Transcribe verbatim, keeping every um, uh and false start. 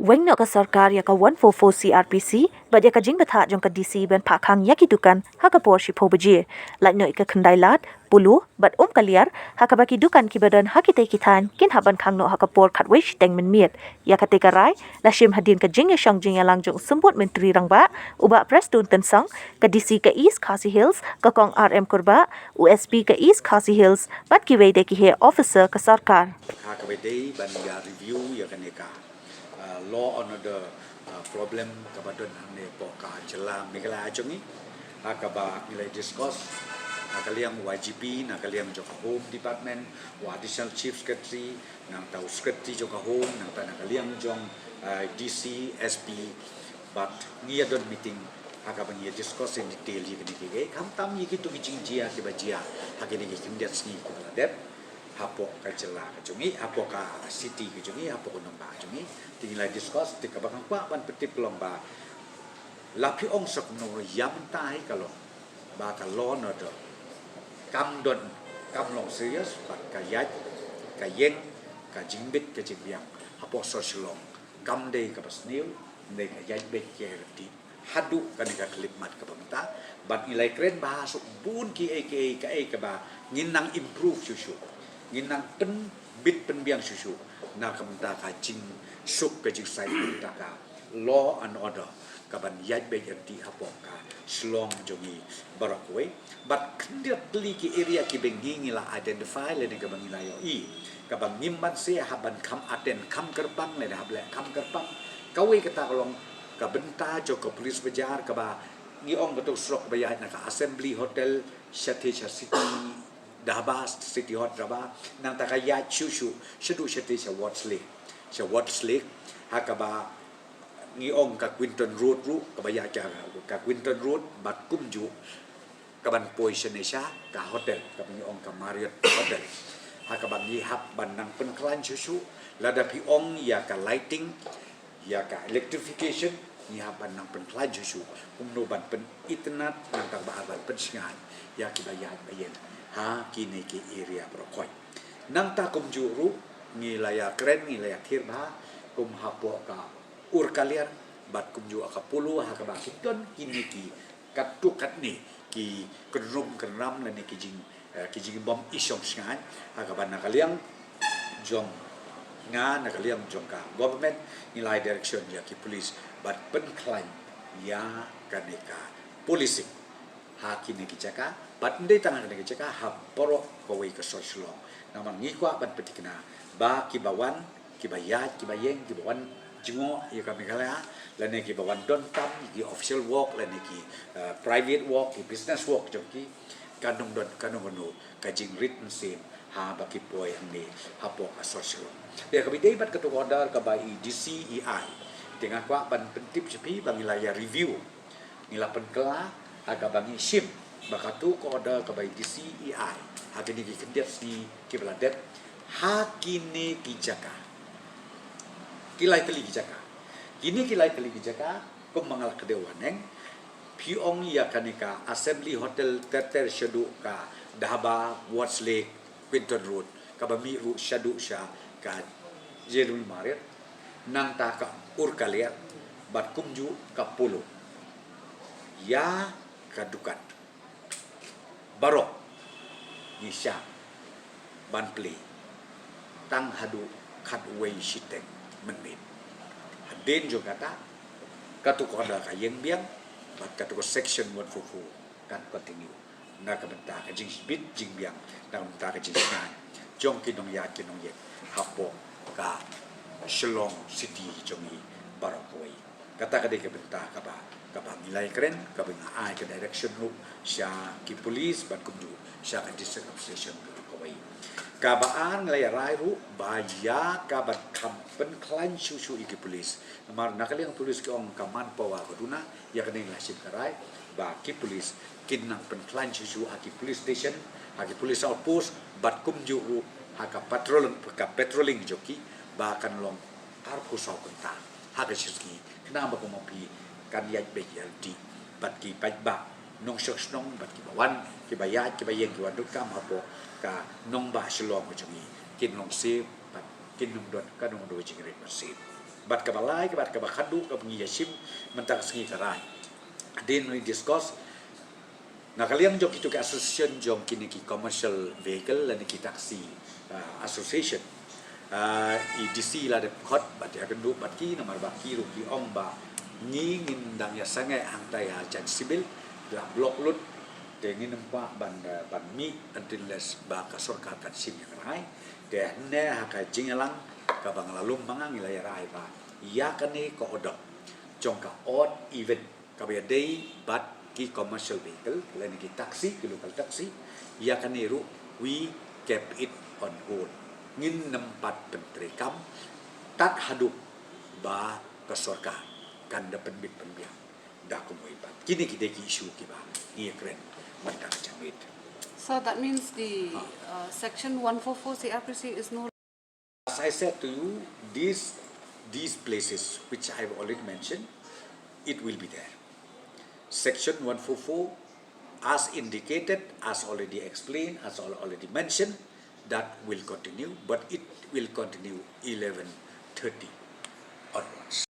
Weng noh ka sorkar ïa ka one four four C R P C bad ïa ka jingbthah jong ka D C ban phah khang ïa ki dukan ha ka por shiphew baje. Lait noh ïa ka Khyndailad, Polo bad Umkaliar ha kaba ki dukan kiba don ha kitei ki thaiñ kin hap ban khang noh ha ka por khatwei shiteng mynmiet. Ïa katei ka rai la shim hadien ka jingïashong jingïalang jong u Symbud Myntri Rangbah, u Bah Prestone Tynsong, ka D C ka East Khasi Hills, ka Kong R M Kurbah, u S P ka East Khasi Hills bad kiwei de ki heh officer ka sorkar. Ha kaba dei ban ïa review ïa kane ka uh, law and order uh, problem kaba don hangne hapoh ka jylla Meghalaya jong ngi. Ha kaba ngi la discuss na ka liang Y G P, na ka liang jong ka Home Department, u Additional Chief Secretary, nangta u Secretary jong ka Home, nangta na ka liang jong uh, D C, S P, bad ngi ïa don meeting ha kaba ngi ïa discuss in detail ïa kine ki, khamtam ïa kito ki jingjia kiba jia ha kine ki khyndiat sngi kiba la dep hapoh ka jylla ka jong ngi, hapoh ka city ka jong ngi, hapoh ka nongbah ka jong ngi. Te ngi la discuss, te kaba nga kwah ban pyntip ka long ba la phi ong sa kumno, ïa mynta hi ka long ba ka law and order kam don, kam long serious, bad ka ïaid ka ïeng, ka jingbit ka jingbiang hapoh sor Shillong kam dei kaba sniew, dei ka ïaid beit ïaid ryntih haduh kane ka khyllipmat kaba mynta. Bad ngi la ïakren bha suk bun kiei kiei, kaei kaba ngin nang improve shuh shuh, ngin nang pynbit pynbiang shuh shuh na ka bynta ka jingsuk ka jingsaiñ na ka bynta ka law and order kaban ïaid beit ryntih hapoh ka Shillong jong ngi baroh kawei. Bad khyndiat tylli ki area kiba ngi, ngi la identify lane kaba ngi la ïohi kaba ngim banse hap ban kham attend kham kyrpang lane hap leh kham kyrpang. Kawei kata ka long ka bynta jong ka police bazaar kaba ngi ong kato ka surok ba ïaid na ka Assembly Hotel shathie sha City Dhaba, City Hot Dhaba, nangta ka ïaid shuh shuh shaduh shathie sha Ward's Lake, sha Ward's Lake, ha kaba ngi ong ka Quinton Road ruh, kaba ïaid ka, ka Quinton Road bad kumjuh kaban poi shane sha ka hotel kaba ngi ong ka Marriott Hotel. Ha kaba ngi hap ban nang pynkhlaiñ shuh shuh, lada phi ong ïa ka lighting, ïa ka electrification, ngi hap ban nang pynkhlaiñ shuh shuh kumno ban pynitynnad, nangta ba ar ban pynshngaiñ ïa kiba ïaid ba ïeng ha kine ki area baroh kawei. Nangta kumjuh ruh ngi la ïakren, ngi la ïathir bha kum hapoh ka Umkaliar bad kumjuh ha ka Polo, ha kaba ki don kine ki katto katne ki kynrum kynram lane ki jing, eh, ki jingbym i shong shngaiñ, ha kaba na ka liang jong nga, na ka liang jong ka government, ngi la ai direction ïa ki police ban pynkhlaiñ ïa kane ka policing ha kine ki jaka, bad ym dei tang ha kine ki jaka, ha baroh kawei ka sor Shillong. Namar ngi kwah ban pynthikna ba kiba wan, kiba ïaid, kiba ïeng, kiba wan jngoh ïa ka Meghalaya, lane kiba wan donkam ki official work, lane ki, eh, private work, ki business work jong ki, kan ym don kano kano ka jingrit mynsiem haba ki poi hangne hapoh ka sor Shillong. Ïa kaba ïadei bad kato ka order kaba i D C i ai, te nga kwah ban pyntip sha phi ba ngi la ïa review, ngi la pynkylla ha kaba ngi shim ba kato ka order kaba i D C i ai ha kine ki khyndiat sngi kiba la dep ha kine ki jaka, ki lai tylli ki jaka. Kine ki lai tylli ki jaka, kumba nga la kdew haneng, phi ong ïa kane ka Assembly Hotel ter ter shaduh ka Dhaba, Ward's Lake, Quinton Road, kaba mih ruh shaduh sha ka J W Marriott, nangta ka Umkaliar bad kumjuh ka Polo. Ïa ka dukan baroh ngi shah ban plie tang haduh khatwei shiteng mynmiet. Hadien jong kata, kato ka order ka ïeng biang bad kato ka section one four four kan continue na ka bynta ka jingbit jingbiang, na ka bynta ka jingshngaiñ jong ki nongïaid ki nongïeit hapoh ka Shillong City jong ngi baroh kawei. Kata ka dei ka bynta kaba, kaba ngi la ïakren, kaba nga ai ka direction ruh sha ki police bad kumjuh sha ka District Administration baroh kawei. Kaba ar, ngi la ïa rai ruh ba ïa kaban kham pynkhlaiñ shuh shuh ïa ki police. Namar na ka liang police ki ong ka manpower ka duna, ïa kane ngi la shim ka rai ba ki police kin nang pynkhlaiñ shuh shuh ha ki police station, ha ki police outpost, bad kumjuh ruh ha ka patrol, ka patrolling jong ki ba kan long arphew saw kynta ha ka shi sngi, khnang ba kum ma phi kan ïaid beit ïaid ryntih bad ki paidbah nongshong shnong bad kiba wan, kiba ïaid kiba ïeng, kiba donkam hapoh ka nongbah Shillong ka jong ngi, kin long safe bad kin ym don kano kano ka jingrit mynsiem. Bad kaba lai, bad kaba khadduh kaba ngi ïa shim mynta ka sngi ka rai, dei ngi discuss na ka liang jong kito ki association jong kine ki commercial vehicle lane ki taxi, ah, association. Ah, i D C la dep khot bad ïa kynduh bad ki, namar ba ki ruh ki ong ba ngi ngin dang ïa sangeh hangta ïa jan civil, la block lut, te ngin ym kwah ban, eh, ban mih until unless ba ka sorkar kan shim ïa ka rai. Te hynne ha ka jingïalang kaba nga la lum ma nga, ngi la ïa rai ba ïa kane ka order jong ka odd even kaba ïadei bad ki commercial vehicle lane ki taxi, ki local taxi, ïa kane ruh we kept it on hold. Ngin nym pat pyntreikam tad haduh ba ka sorkar kan da pynbit pynbiang da kumwei pat. Kine ki dei ki issue kiba ngi ïa kren mynta ka janmiet. So that means the uh, section one four four C R P C is no As I said to you, these, these places which I have already mentioned, it will be there. Section one four four, as indicated, as already explained, as al- already mentioned, that will continue, but it will continue eleven thirty onwards.